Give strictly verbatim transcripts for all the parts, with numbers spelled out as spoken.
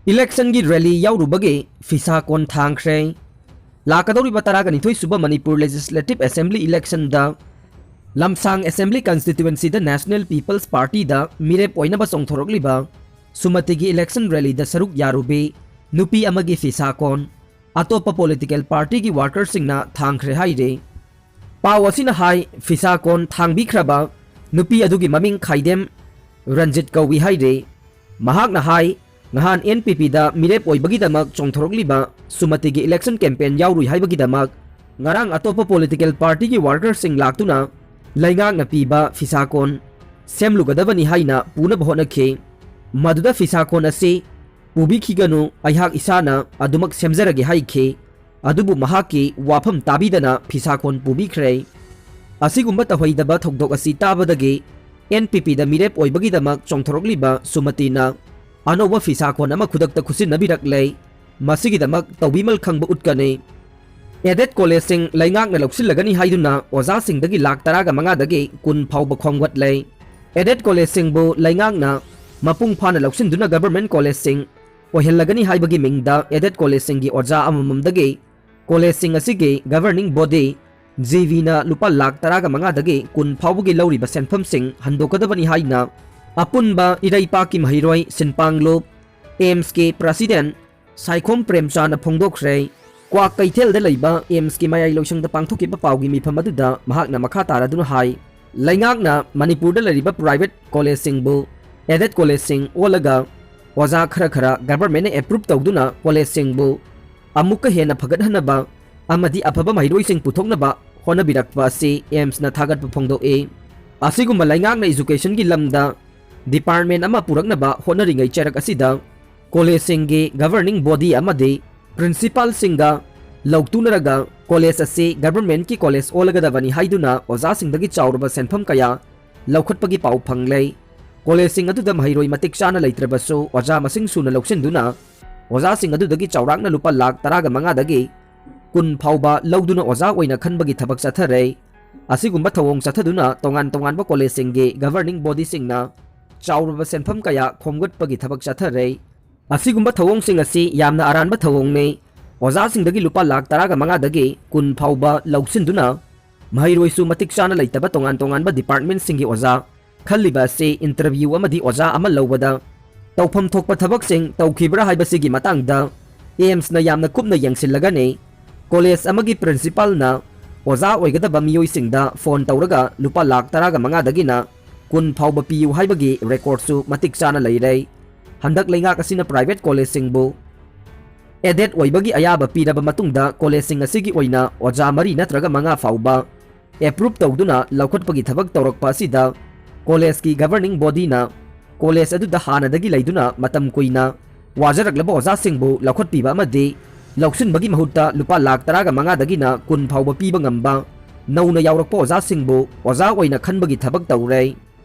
Election ꯒꯤ rally ꯌꯥꯎꯔꯨꯕꯒꯤ ꯐꯤꯁꯥ ꯀꯣꯟ ꯊꯥꯡꯈ꯭ꯔꯦ꯫ ꯂꯥꯛꯀꯗꯧꯔꯤꯕ ꯇꯔꯥꯒ ꯅꯤꯊꯣꯏ ꯁꯨꯕ ꯃꯅꯤꯄꯨꯔ Legislative Assembly election ꯗ ꯂꯝꯁꯥꯡ Assembly Constituency ꯗ National People's Party ꯗ ꯃꯤꯔꯦꯞ ꯑꯣꯏꯅꯕ ꯆꯣꯡꯊꯣꯔꯛꯂꯤꯕ ꯁꯨꯃꯇꯤꯒꯤ election rally ꯗ ꯁꯔꯨꯛ ꯌꯥꯔꯨꯕꯤ ꯅꯨꯄꯤ ꯑꯃꯒꯤ ꯐꯤꯁꯥ ꯀꯣꯟ ꯑꯇꯣꯞꯄ political party ꯒꯤ worker ꯁꯤꯡꯅ ꯊꯥꯡꯈ꯭ꯔꯦ ꯍꯥꯏꯔꯤ꯫ ꯄꯥꯎ ꯑꯁꯤꯅ ꯍꯥꯏ, ꯐꯤꯁꯥ ꯀꯣꯟ ꯊꯥꯡꯕꯤꯈ꯭ꯔꯕ ꯅꯨꯄꯤ ꯑꯗꯨꯒꯤ ꯃꯃꯤꯡ ꯈꯥꯏꯗꯦꯝ ꯔꯟꯖꯤꯠ ꯀꯧꯏ ꯍꯥꯏꯔꯤ꯫ ꯃꯍꯥꯛꯅ ꯍꯥꯏ, ꯉꯍꯥꯟ N P P ꯗ ꯃꯤꯔꯦꯞ ꯑꯣꯏꯕꯒꯤꯗꯃꯛ ꯆꯣꯡꯊꯣꯔꯛꯂꯤꯕ ꯁꯨꯃꯇꯤꯒꯤ election campaign ꯌꯥꯎꯔꯨꯏ ꯍꯥꯏꯕꯒꯤꯗꯃꯛ ꯉꯔꯥꯡ ꯑꯇꯣꯞꯄ political party ꯒꯤ worker ꯁꯤꯡ ꯂꯥꯛꯇꯨꯅ ꯂꯩꯉꯥꯛꯅ ꯄꯤꯕ ꯐꯤꯁꯥ ꯀꯣꯟ ꯁꯦꯝꯂꯨꯒꯗꯕꯅꯤ ꯍꯥꯏꯅ ꯄꯨꯅꯕ ꯍꯣꯠꯅꯈꯤ꯫ ꯃꯗꯨꯗ ꯐꯤꯁꯥ ꯀꯣꯟ ꯑꯁꯤ ꯄꯨꯕꯤꯈꯤꯒꯅꯨ, ꯑꯩꯍꯥꯛ ꯏꯁꯥꯅ ꯑꯗꯨꯃꯛ ꯁꯦꯝꯖꯔꯒꯦ ꯍꯥꯏꯈꯤ꯫ ꯑꯗꯨꯕꯨ ꯃꯍꯥꯛꯀꯤ ꯋꯥꯐꯝ ꯇꯥꯕꯤꯗꯅ ꯐꯤꯁꯥ ꯀꯣꯟ ꯄꯨꯕꯤꯈ꯭ꯔꯦ꯫ ꯑꯁꯤꯒꯨꯝꯕ ꯇꯧꯍꯩꯗꯕ ꯊꯧꯗꯣꯛ ꯑꯁꯤ ꯇꯥꯕꯗꯒꯤ N P P ꯗ ꯃꯤꯔꯦꯞ ꯑꯣꯏꯕꯒꯤꯗꯃꯛ ꯆꯣꯡꯊꯣꯔꯛꯂꯤꯕ ꯁꯨꯃꯇꯤꯅ ꯑꯅꯧꯕ ꯐꯤꯁꯥ ꯀꯣꯟ ꯑꯃ ꯈꯨꯗꯛꯇ ꯈꯨꯠꯁꯤꯟꯅꯕꯤꯔꯛꯂꯦ꯫ ꯃꯁꯤꯒꯤꯗꯃꯛ ꯇꯧꯕꯤꯃꯜ ꯈꯪꯕ ꯎꯠꯀꯅꯤ꯫ Aided college ꯁꯤꯡ ꯂꯩꯉꯥꯛꯅ ꯂꯧꯁꯤꯜꯂꯒꯅꯤ ꯍꯥꯏꯗꯨꯅ ꯑꯣꯖꯥꯁꯤꯡꯗꯒꯤ ꯂꯥꯈ ꯇꯔꯥꯒ ꯃꯉꯥꯗꯒꯤ ꯀꯨꯟ ꯐꯥꯎꯕ ꯈꯣꯝꯒꯠꯂꯦ꯫ Aided college ꯁꯤꯡꯕꯨ ꯂꯩꯉꯥꯛꯅ ꯃꯄꯨꯡ ꯐꯥꯅ ꯂꯧꯁꯤꯟꯗꯨꯅ government college ꯁꯤꯡ ꯑꯣꯏꯍꯜꯂꯒꯅꯤ ꯍꯥꯏꯕꯒꯤ ꯃꯤꯡꯗ aided college ꯁꯤꯡꯒꯤ ꯑꯣꯖꯥ ꯑꯃꯃꯝꯗꯒꯤ college ꯁꯤꯡ ꯑꯁꯤꯒꯤ governing body G V ꯅ ꯂꯨꯄꯥ ꯂꯥꯈ ꯇꯔꯥꯒ ꯃꯉꯥꯗꯒꯤ ꯀꯨꯟ ꯐꯥꯎꯕꯒꯤ ꯂꯧꯔꯤꯕ ꯁꯦꯟꯐꯝꯁꯤꯡ ꯍꯟꯗꯣꯛꯀꯗꯕꯅꯤ ꯍꯥꯏꯅ ꯑꯄꯨꯟꯕ ꯏꯔꯩꯄꯥꯛꯀꯤ ꯃꯍꯩꯔꯣꯏ ꯁꯤꯟꯄꯥꯡꯂꯨꯞ AIMS ꯀꯤ president ꯁꯥꯏꯈꯣꯝ ꯄ꯭ꯔꯦꯝꯆꯥꯟꯅ ꯐꯣꯡꯗꯣꯛꯈ꯭ꯔꯦ꯫ ꯀ꯭ꯋꯥꯛ ꯀꯩꯊꯦꯜꯗ ꯂꯩꯕ AIMS ꯀꯤ ꯃꯌꯥꯏ ꯂꯣꯏꯁꯪꯗ ꯄꯥꯡꯊꯣꯛꯈꯤꯕ ꯄꯥꯎꯒꯤ ꯃꯤꯐꯝ ꯑꯗꯨꯗ ꯃꯍꯥꯛꯅ ꯃꯈꯥ ꯇꯥꯔꯗꯨꯅ ꯍꯥꯏ, ꯂꯩꯉꯥꯛꯅ ꯃꯅꯤꯄꯨꯔꯗ ꯂꯩꯔꯤꯕ private college ꯁꯤꯡꯕꯨ aided college ꯁꯤꯡ ꯑꯣꯜꯂꯒ ꯑꯣꯖꯥ ꯈꯔ ꯈꯔ government ꯅ approve ꯇꯧꯗꯨꯅ college ꯁꯤꯡꯕꯨ ꯑꯃꯨꯛꯀ ꯍꯦꯟꯅ ꯐꯒꯠꯍꯟꯅꯕ ꯑꯃꯗꯤ ꯑꯐꯕ ꯃꯍꯩꯔꯣꯏꯁꯤꯡ ꯄꯨꯊꯣꯛꯅꯕ ꯍꯣꯠꯅꯕꯤꯔꯛꯄ ꯑꯁꯤ AIMS ꯅ ꯊꯥꯒꯠꯄ ꯐꯣꯡꯗꯣꯛꯏ꯫ ꯑꯁꯤꯒꯨꯝꯕ ꯂꯩꯉꯥꯛꯅ education ꯒꯤ ꯂꯝꯗ department ꯑꯃ ꯄꯨꯔꯛꯅꯕ ꯍꯣꯠꯅꯔꯤꯉꯩ ꯆꯔꯛ ꯑꯁꯤꯗ college ꯁꯤꯡꯒꯤ governing body ꯑꯃꯗꯤ principal ꯁꯤꯡꯒ ꯂꯧꯇꯨꯅꯔꯒ college ꯑꯁꯤ government ꯀꯤ college ꯑꯣꯜꯂꯒꯗꯕꯅꯤ ꯍꯥꯏꯗꯨꯅ ꯑꯣꯖꯥꯁꯤꯡꯗꯒꯤ ꯆꯥꯎꯔꯕ ꯁꯦꯟꯐꯝ ꯀꯌꯥ ꯂꯧꯈꯠꯄꯒꯤ ꯄꯥꯎ ꯐꯪꯂꯦ꯫ College ꯁꯤꯡ ꯑꯗꯨꯗ ꯃꯍꯩꯔꯣꯏ ꯃꯇꯤꯛ ꯆꯥꯅ ꯂꯩꯇ꯭ꯔꯕꯁꯨ ꯑꯣꯖꯥ ꯃꯁꯤꯡ ꯁꯨꯅ ꯂꯧꯁꯤꯟꯗꯨꯅ ꯑꯣꯖꯥꯁꯤꯡ ꯑꯗꯨꯗꯒꯤ ꯆꯥꯎꯔꯥꯛꯅ ꯂꯨꯄꯥ ꯂꯥꯈ ꯇꯔꯥꯒ ꯃꯉꯥꯗꯒꯤ ꯀꯨꯟ ꯐꯥꯎꯕ ꯂꯧꯗꯨꯅ ꯑꯣꯖꯥ ꯑꯣꯏꯅ ꯈꯟꯕꯒꯤ ꯊꯕꯛ ꯆꯠꯊꯔꯦ꯫ ꯑꯁꯤꯒꯨꯝꯕ ꯊꯧꯑꯣꯡ ꯆꯠꯊꯗꯨꯅ ꯇꯣꯉꯥꯟ ꯇꯣꯉꯥꯟꯕ college ꯁꯤꯡꯒꯤ governing body ꯁꯤꯡꯅ ꯆꯥꯎꯔꯕ ꯁꯦꯟꯐꯝ ꯀꯌꯥ ꯈꯣꯝꯒꯠꯄꯒꯤ ꯊꯕꯛ ꯆꯠꯊꯔꯦ꯫ ꯑꯁꯤꯒꯨꯝꯕ ꯊꯧꯑꯣꯡꯁꯤꯡ ꯑꯁꯤ ꯌꯥꯝꯅ ꯑꯔꯥꯟꯕ ꯊꯧꯑꯣꯡꯅꯤ꯫ ꯑꯣꯖꯥꯁꯤꯡꯗꯒꯤ ꯂꯨꯄꯥ ꯂꯥꯈ ꯇꯔꯥꯒ ꯃꯉꯥꯗꯒꯤ ꯀꯨꯟ ꯐꯥꯎꯕ ꯂꯧꯁꯤꯟꯗꯨꯅ ꯃꯍꯩꯔꯣꯏꯁꯨ ꯃꯇꯤꯛ ꯆꯥꯅ ꯂꯩꯇꯕ ꯇꯣꯉꯥꯟ ꯇꯣꯉꯥꯟꯕ ꯗꯤꯄꯥꯔꯠꯃꯦꯟꯁꯤꯡꯒꯤ ꯑꯣꯖꯥ ꯈꯜꯂꯤꯕ ꯑꯁꯤ ꯏꯟꯇꯔꯚ꯭ꯌꯨ ꯑꯃꯗꯤ ꯑꯣꯖꯥ ꯑꯃ ꯂꯧꯕꯗ ꯇꯧꯐꯝ ꯊꯣꯛꯄ ꯊꯕꯛꯁꯤꯡ ꯇꯧꯈꯤꯕ꯭ꯔꯥ ꯍꯥꯏꯕꯁꯤꯒꯤ ꯃꯇꯥꯡꯗ ꯑꯦꯝꯁꯅ ꯌꯥꯝꯅ ꯀꯨꯞꯅ ꯌꯦꯡꯁꯤꯜꯂꯒꯅꯤ꯫ ꯀꯣꯂꯦꯖ ꯑꯃꯒꯤ ꯄ꯭ꯔꯤꯟꯁꯤꯄꯥꯜꯅ ꯑꯣꯖꯥ ꯑꯣꯏꯒꯗꯕ ꯃꯤꯑꯣꯏꯁꯤꯡꯗ ꯐꯣꯟ ꯇꯧꯔꯒ ꯂꯨꯄꯥ ꯂꯥꯈ ꯇꯔꯥꯒ ꯃꯉꯥꯗꯒꯤꯅ ꯀꯨꯟ ꯐꯥꯎꯕ ꯄꯤꯌꯨ ꯍꯥꯏꯕꯒꯤ ꯔꯦꯀꯣꯔꯗꯁꯨ ꯃꯇꯤꯛ ꯆꯥꯅ ꯂꯩꯔꯦ꯫ ꯍꯟꯗꯛ ꯂꯩꯉꯥꯛ ꯑꯁꯤꯅ ꯄ꯭ꯔꯥꯏꯚꯦꯠ ꯀꯣꯂꯦꯖꯁꯤꯡꯕꯨ ꯑꯦꯗꯦꯠ ꯑꯣꯏꯕꯒꯤ ꯑꯌꯥꯕ ꯄꯤꯔꯕ ꯃꯇꯨꯡꯗ ꯀꯣꯂꯦꯖꯁꯤꯡ ꯑꯁꯤꯒꯤ ꯑꯣꯏꯅ ꯑꯣꯖꯥ ꯃꯔꯤ ꯅꯠꯇ꯭ꯔꯒ ꯃꯉꯥ ꯐꯥꯎꯕ ꯑꯦꯄ꯭ꯔꯨꯞ ꯇꯧꯗꯨꯅ ꯂꯧꯈꯠꯄꯒꯤ ꯊꯕꯛ ꯇꯧꯔꯛꯄ ꯑꯁꯤꯗ ꯀꯣꯂꯦꯖꯀꯤ ꯒꯚꯔꯅꯤꯡ ꯕꯣꯗꯤꯅ ꯀꯣꯂꯦꯖ ꯑꯗꯨꯗ ꯍꯥꯟꯅꯗꯒꯤ ꯂꯩꯗꯨꯅ ꯃꯇꯝ ꯀꯨꯏꯅ ꯋꯥꯖꯔꯛꯂꯕ ꯑꯣꯖꯥꯁꯤꯡꯕꯨ ꯂꯧꯈꯠꯄꯤꯕ ꯑꯃꯗꯤ ꯂꯧꯁꯤꯟꯕꯒꯤ ꯃꯍꯨꯠꯇ ꯂꯨꯄꯥ ꯂꯥꯈ ꯇꯔꯥꯒ ꯃꯉꯥꯗꯒꯤꯅ ꯀꯨꯟ ꯐꯥꯎꯕ ꯄꯤꯕ ꯉꯝꯕ ꯅꯧꯅ ꯌꯥꯎꯔꯛꯄ ꯑꯣꯖꯥꯁꯤꯡꯕꯨ ꯑꯣꯖꯥ ꯑꯣꯏꯅ ꯈꯟꯕꯒꯤ ꯊꯕꯛ ꯇꯧꯔꯦ꯫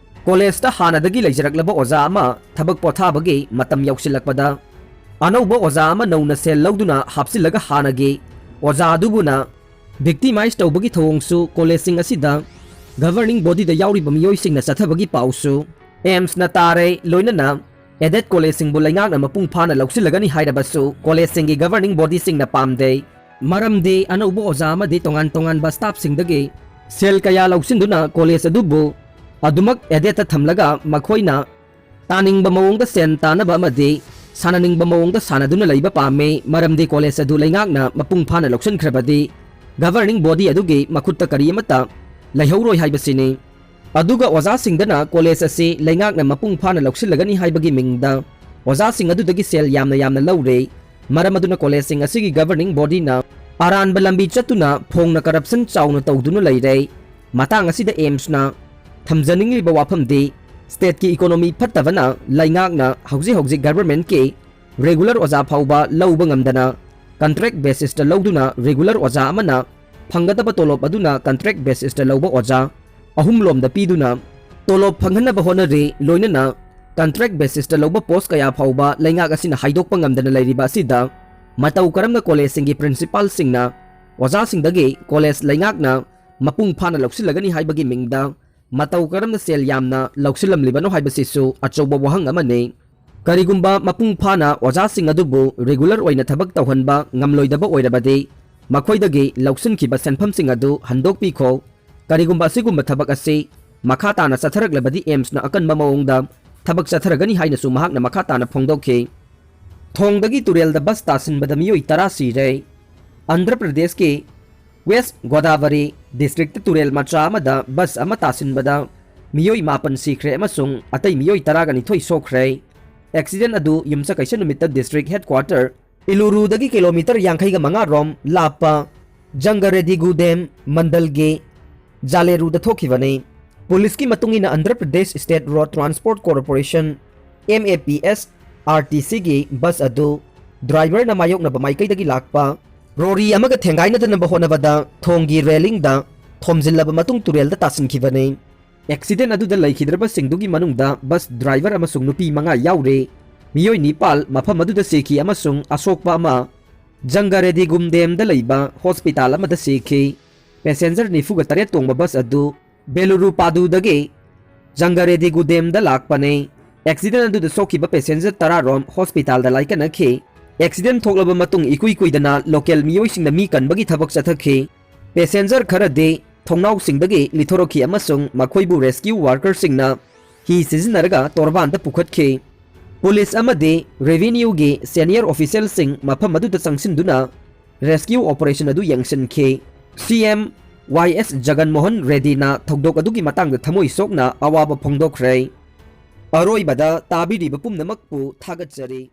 ꯀꯣꯂꯦꯖꯇ ꯍꯥꯟꯅꯗꯒꯤ ꯂꯩꯖꯔꯛꯂꯕ ꯑꯣꯖꯥ ꯑꯃ ꯊꯕꯛ ꯄꯣꯊꯥꯕꯒꯤ ꯃꯇꯝ ꯌꯧꯁꯤꯜꯂꯛꯄꯗ ꯑꯅꯧꯕ ꯑꯣꯖꯥ ꯑꯃ ꯅꯧꯅ ꯁꯦꯜ ꯂꯧꯗꯨꯅ ꯍꯥꯞꯆꯤꯜꯂꯒ ꯍꯥꯟꯅꯒꯤ ꯑꯣꯖꯥ ꯑꯗꯨꯕꯨꯅ ꯚꯤꯛꯇꯤꯃꯥꯏꯖ ꯇꯧꯕꯒꯤ ꯊꯧꯑꯣꯡꯁꯨ ꯀꯣꯂꯦꯖꯁꯤꯡ ꯑꯁꯤꯗ ꯒꯚꯔꯅꯤꯡ ꯕꯣꯗꯤꯗ ꯌꯥꯎꯔꯤꯕ ꯃꯤꯑꯣꯏꯁꯤꯡꯅ ꯆꯠꯊꯕꯒꯤ ꯄꯥꯎꯁꯨ ꯑꯦꯝꯁꯅ ꯇꯥꯔꯦ꯫ ꯂꯣꯏꯅꯅ ꯑꯦꯗꯦꯠ ꯀꯣꯂꯦꯖꯁꯤꯡꯕꯨ ꯂꯩꯉꯥꯛꯅ ꯃꯄꯨꯡ ꯐꯥꯅ ꯂꯧꯁꯤꯜꯂꯒꯅꯤ ꯍꯥꯏꯔꯕꯁꯨ ꯀꯣꯂꯦꯖꯁꯤꯡꯒꯤ ꯒꯚꯔꯅꯤꯡ ꯕꯣꯗꯤꯁꯤꯡꯅ ꯄꯥꯝꯗꯦ꯫ ꯃꯔꯝꯗꯤ ꯑꯅꯧꯕ ꯑꯣꯖꯥ ꯑꯃꯗꯤ ꯇꯣꯉꯥꯟ ꯇꯣꯉꯥꯟꯕ ꯁ꯭ꯇꯥꯐꯁꯤꯡꯗꯒꯤ ꯁꯦꯜ ꯀꯌꯥ ꯂꯧꯁꯤꯟꯗꯨꯅ ꯀꯣꯂꯦꯖ ꯑꯗꯨꯕꯨ ꯑꯗꯨꯃꯛ ꯑꯦꯗꯦꯠꯇ ꯊꯝꯂꯒ ꯃꯈꯣꯏꯅ ꯇꯥꯅꯤꯡꯕ ꯃꯑꯣꯡꯗ ꯁꯦꯟ ꯇꯥꯅꯕ ꯑꯃꯗꯤ ꯁꯥꯟꯅꯅꯤꯡꯕ ꯃꯑꯣꯡꯗ ꯁꯥꯟꯅꯗꯨꯅ ꯂꯩꯕ ꯄꯥꯝꯃꯤ꯫ ꯃꯔꯝꯗꯤ ꯀꯣꯂꯦꯖ ꯑꯗꯨ ꯂꯩꯉꯥꯛꯅ ꯃꯄꯨꯡ ꯐꯥꯅ ꯂꯧꯁꯤꯟꯈ꯭ꯔꯕꯗꯤ ꯒꯚꯔꯅꯤꯡ ꯕꯣꯗꯤ ꯑꯗꯨꯒꯤ ꯃꯈꯨꯠꯇ ꯀꯔꯤ ꯑꯃꯠꯇ ꯂꯩꯍꯧꯔꯣꯏ ꯍꯥꯏꯕꯁꯤꯅꯤ꯫ ꯑꯗꯨꯒ ꯑꯣꯖꯥꯁꯤꯡꯗꯅ ꯀꯣꯂꯦꯖ ꯑꯁꯤ ꯂꯩꯉꯥꯛꯅ ꯃꯄꯨꯡ ꯐꯥꯅ ꯂꯧꯁꯤꯜꯂꯒꯅꯤ ꯍꯥꯏꯕꯒꯤ ꯃꯤꯡꯗ ꯑꯣꯖꯥꯁꯤꯡ ꯑꯗꯨꯗꯒꯤ ꯁꯦꯜ ꯌꯥꯝꯅ ꯌꯥꯝꯅ ꯂꯧꯔꯦ꯫ ꯃꯔꯝ ꯑꯗꯨꯅ ꯀꯣꯂꯦꯖꯁꯤꯡ ꯑꯁꯤꯒꯤ ꯒꯚꯔꯅꯤꯡ ꯕꯣꯗꯤꯅ ꯑꯔꯥꯟꯕ ꯂꯝꯕꯤ ꯆꯠꯇꯨꯅ ꯐꯣꯡꯅ ꯀꯔꯞꯁꯟ ꯆꯥꯎꯅ ꯇꯧꯗꯨꯅ ꯂꯩꯔꯦ꯫ ꯃꯇꯥꯡ ꯑꯁꯤꯗ ꯑꯦꯝꯁꯅ ꯊꯝꯖꯅꯤꯡꯂꯤꯕ ꯋꯥꯐꯝꯗꯤ ꯁ꯭ꯇꯦꯠꯀꯤ ꯏꯀꯣꯅꯣꯃꯤ ꯐꯠꯇꯕꯅ ꯂꯩꯉꯥꯛꯅ ꯍꯧꯖꯤꯛ ꯍꯧꯖꯤꯛ ꯒꯚꯔꯅꯃꯦꯟꯠꯀꯤ ꯔꯦꯒꯨꯂꯔ ꯑꯣꯖꯥ ꯐꯥꯎꯕ ꯂꯧꯕ ꯉꯝꯗꯅ ꯀꯟꯇ꯭ꯔꯦꯛ ꯕꯦꯁꯤꯁꯇ ꯂꯧꯗꯨꯅ ꯔꯦꯒꯨꯂꯔ ꯑꯣꯖꯥ ꯑꯃꯅ ꯐꯪꯒꯗꯕ ꯇꯣꯂꯣꯞ ꯑꯗꯨꯅ ꯀꯟꯇ꯭ꯔꯦꯛ ꯕꯦꯁꯤꯁꯇ ꯂꯧꯕ ꯑꯣꯖꯥ ꯑꯍꯨꯝꯂꯣꯝꯗ ꯄꯤꯗꯨꯅ ꯇꯣꯂꯣꯞ ꯐꯪꯍꯟꯅꯕ ꯍꯣꯠꯅꯔꯤ꯫ ꯂꯣꯏꯅꯅ ꯀꯟꯇ꯭ꯔꯦꯛ ꯕꯦꯁꯤꯁꯇ ꯂꯧꯕ ꯄꯣꯁ ꯀꯌꯥ ꯐꯥꯎꯕ ꯂꯩꯉꯥꯛ ꯑꯁꯤꯅ ꯍꯥꯏꯗꯣꯛꯄ ꯉꯝꯗꯅ ꯂꯩꯔꯤꯕ ꯑꯁꯤꯗ ꯃꯇꯧ ꯀꯔꯝꯅ ꯀꯣꯂꯦꯖꯁꯤꯡꯒꯤ ꯄ꯭ꯔꯤꯟꯁꯤꯄꯥꯜꯁꯤꯡꯅ ꯑꯣꯖꯥꯁꯤꯡꯗꯒꯤ ꯀꯣꯂꯦꯖ ꯂꯩꯉꯥꯛꯅ ꯃꯄꯨꯡ ꯐꯥꯅ ꯂꯧꯁꯤꯜꯂꯒꯅꯤ ꯍꯥꯏꯕꯒꯤ ꯃꯤꯡꯗ ꯃꯇꯧ ꯀꯔꯝꯅ ꯁꯦꯜ ꯌꯥꯝꯅ ꯂꯧꯁꯤꯜꯂꯝꯂꯤꯕꯅꯣ ꯍꯥꯏꯕꯁꯤꯁꯨ ꯑꯆꯧꯕ ꯋꯥꯍꯪ ꯑꯃꯅꯤ꯫ ꯀꯔꯤꯒꯨꯝꯕ ꯃꯄꯨꯡ ꯐꯥꯅ ꯑꯣꯖꯥꯁꯤꯡ ꯑꯗꯨꯕꯨ regular ꯑꯣꯏꯅ ꯊꯕꯛ ꯇꯧꯍꯟꯕ ꯉꯝꯂꯣꯏꯗꯕ ꯑꯣꯏꯔꯕꯗꯤ, ꯃꯈꯣꯏꯗꯒꯤ ꯂꯧꯁꯤꯟꯈꯤꯕ ꯁꯦꯟꯐꯝꯁꯤꯡ ꯑꯗꯨ ꯍꯟꯗꯣꯛꯄꯤꯈꯣ꯫ ꯀꯔꯤꯒꯨꯝꯕ ꯑꯁꯤꯒꯨꯝꯕ ꯊꯕꯛ ꯑꯁꯤ ꯃꯈꯥ ꯇꯥꯅ ꯆꯠꯊꯔꯛꯂꯕꯗꯤ, ꯑꯦꯝꯁꯅ ꯑꯀꯟꯕ ꯃꯑꯣꯡꯗ ꯊꯕꯛ ꯆꯠꯊꯔꯒꯅꯤ ꯍꯥꯏꯅꯁꯨ ꯃꯍꯥꯛꯅ ꯃꯈꯥ ꯇꯥꯅ ꯐꯣꯡꯗꯣꯛꯈꯤ꯫ ꯊꯣꯡꯗꯒꯤ ꯇꯨꯔꯦꯜꯗ ꯕꯁ ꯇꯥꯁꯤꯟꯕꯗ ꯃꯤꯑꯣꯏ ꯇꯔꯥ ꯁꯤꯔꯦ꯫ ꯑꯟꯙ꯭ꯔ ꯄ꯭ꯔꯗꯦꯁꯀꯤ ꯋꯦꯁ ꯒꯣꯗꯥꯕꯔꯤ ꯗꯤꯁꯇ꯭ꯔꯤꯛꯇ ꯇꯨꯔꯦꯜ ꯃꯆꯥ ꯑꯃꯗ ꯕꯁ ꯑꯃ ꯇꯥꯁꯤꯟꯕꯗ ꯃꯤꯑꯣꯏ ꯃꯥꯄꯟ ꯁꯤꯈ꯭ꯔꯦ ꯑꯃꯁꯨꯡ ꯑꯇꯩ ꯃꯤꯑꯣꯏ ꯇꯔꯥꯒ ꯅꯤꯊꯣꯏ ꯁꯣꯛꯈ꯭ꯔꯦ꯫ ꯑꯦꯛꯁꯤꯗꯦꯟ ꯑꯗꯨ ꯌꯨꯝꯁꯀꯩꯁ ꯅꯨꯃꯤꯠꯇ ꯗꯤꯁꯇ꯭ꯔꯤꯛ ꯍꯦꯗꯀ꯭ꯋꯥꯇꯔ ꯏꯂꯨꯔꯨꯗꯒꯤ ꯀꯤꯂꯣꯃꯤꯇꯔ ꯌꯥꯡꯈꯩꯒ ꯃꯉꯥ ꯔꯣꯝ ꯂꯥꯞꯄ ꯖꯪꯒꯔꯦꯗꯤꯒꯨꯗꯦꯝ ꯃꯟꯗꯜꯒꯤ ꯖꯥꯂꯦꯔꯨꯗ ꯊꯣꯛꯈꯤꯕꯅꯤ꯫ ꯄꯨꯂꯤꯁꯀꯤ ꯃꯇꯨꯡ ꯏꯟꯅ, Andhra Pradesh state road transport corporation, M A P S R T ꯁꯤꯒꯤ ꯕꯁ ꯑꯗꯨ ꯗ꯭ꯔꯥꯏꯚꯔꯅ ꯃꯥꯌꯣꯛꯅꯕ ꯃꯥꯏꯀꯩꯗꯒꯤ ꯂꯥꯛꯄ ꯔꯣꯔꯤ ꯑꯃꯒ ꯊꯦꯡꯒꯥꯏꯅꯗꯅꯕ ꯍꯣꯠꯅꯕꯗ ꯊꯣꯡꯒꯤ ꯔꯦꯂꯤꯡꯗ ꯊꯣꯝꯖꯤꯜꯂꯕ ꯃꯇꯨꯡ ꯇꯨꯔꯦꯜꯗ ꯇꯥꯁꯤꯟꯈꯤꯕꯅꯤ꯫ ꯑꯦꯛꯁꯤꯗꯦꯟ ꯑꯗꯨꯗ ꯂꯩꯈꯤꯗ꯭ꯔꯕꯁꯤꯡꯗꯨꯒꯤ ꯃꯅꯨꯡꯗ ꯕꯁ ꯗ꯭ꯔꯥꯏꯚꯔ ꯑꯃꯁꯨꯡ ꯅꯨꯄꯤ ꯃꯉꯥ ꯌꯥꯎꯔꯤ꯫ ꯃꯤꯑꯣꯏ ꯅꯤꯄꯥꯜ ꯃꯐꯝ ꯑꯗꯨꯗ ꯁꯤꯈꯤ ꯑꯃꯁꯨꯡ ꯑꯁꯣꯛꯄ ꯑꯃ ꯖꯪꯒꯔꯦꯗꯤꯒꯨꯝꯗꯦꯝꯗ ꯂꯩꯕ ꯍꯣꯁꯄꯤꯇꯥꯜ ꯑꯃꯗ ꯁꯤꯈꯤ꯫ ꯄꯦꯁꯦꯟꯖꯔ ꯅꯤꯐꯨꯒ ꯇꯔꯦꯠ ꯇꯣꯡꯕ ꯕꯁ ꯑꯗꯨ ꯕꯦꯂꯨꯔꯨꯄꯥꯗꯨꯗꯒꯤ ꯖꯪꯒꯔꯦꯗꯤꯒꯨꯗꯦꯝꯗ ꯂꯥꯛꯄꯅꯤ꯫ ꯑꯦꯛꯁꯤꯗꯦꯟ ꯑꯗꯨꯗ ꯁꯣꯛꯈꯤꯕ ꯄꯦꯁꯦꯟꯖꯔ ꯇꯔꯥ ꯔꯣꯝ ꯍꯣꯁꯄꯤꯇꯥꯜꯗ ꯂꯥꯏꯀꯠꯅꯈꯤ꯫ ꯑꯦꯛꯁꯤꯗꯦꯟ ꯊꯣꯛꯂꯕ ꯃꯇꯨꯡ ꯏꯀꯨꯏ ꯀꯨꯏꯗꯅ ꯂꯣꯀꯦꯜ ꯃꯤꯑꯣꯏꯁꯤꯡꯅ ꯃꯤ ꯀꯟꯕꯒꯤ ꯊꯕꯛ ꯆꯠꯊꯈꯤ꯫ ꯄꯦꯁꯦꯟꯖꯔ ꯈꯔꯗꯤ ꯊꯣꯡꯅꯥꯎꯁꯤꯡꯗꯒꯤ ꯂꯤꯊꯣꯔꯛꯈꯤ ꯑꯃꯁꯨꯡ ꯃꯈꯣꯏꯕꯨ ꯔꯦꯁꯀ꯭ꯌꯨ ꯋꯥꯔꯀꯔꯁꯤꯡꯅ ꯍꯤ ꯁꯤꯖꯤꯟꯅꯔꯒ ꯇꯣꯔꯕꯥꯟꯗ ꯄꯨꯈꯠꯈꯤ꯫ ꯄꯨꯂꯤꯁ ꯑꯃꯗꯤ ꯔꯦꯚꯤꯅ꯭ꯌꯨꯒꯤ ꯁꯦꯅꯤꯌꯔ ꯑꯣꯐꯤꯁꯤꯌꯦꯜꯁꯤꯡ ꯃꯐꯝ ꯑꯗꯨꯗ ꯆꯪꯁꯤꯟꯗꯨꯅ ꯔꯦꯁꯀ꯭ꯌꯨ ꯑꯣꯄꯔꯦꯁꯟ ꯑꯗꯨ ꯌꯦꯡꯁꯤꯟꯈꯤ꯫ ꯁꯤ ꯑꯦꯝ ꯋꯥꯏ ꯑꯦꯁ ꯖꯒꯟ ꯃꯣꯍꯟ ꯔꯦꯗꯗꯤꯅ ꯊꯧꯗꯣꯛ ꯑꯗꯨꯒꯤ ꯃꯇꯥꯡꯗ ꯊꯃꯣꯏ ꯁꯣꯛꯅ ꯑꯋꯥꯕ ꯐꯣꯡꯗꯣꯛꯈ꯭ꯔꯦ꯫ ꯑꯔꯣꯏꯕꯗ ꯇꯥꯕꯤꯔꯤꯕ ꯄꯨꯝꯅꯃꯛꯄꯨ ꯊꯥꯒꯠꯆꯔꯤ꯫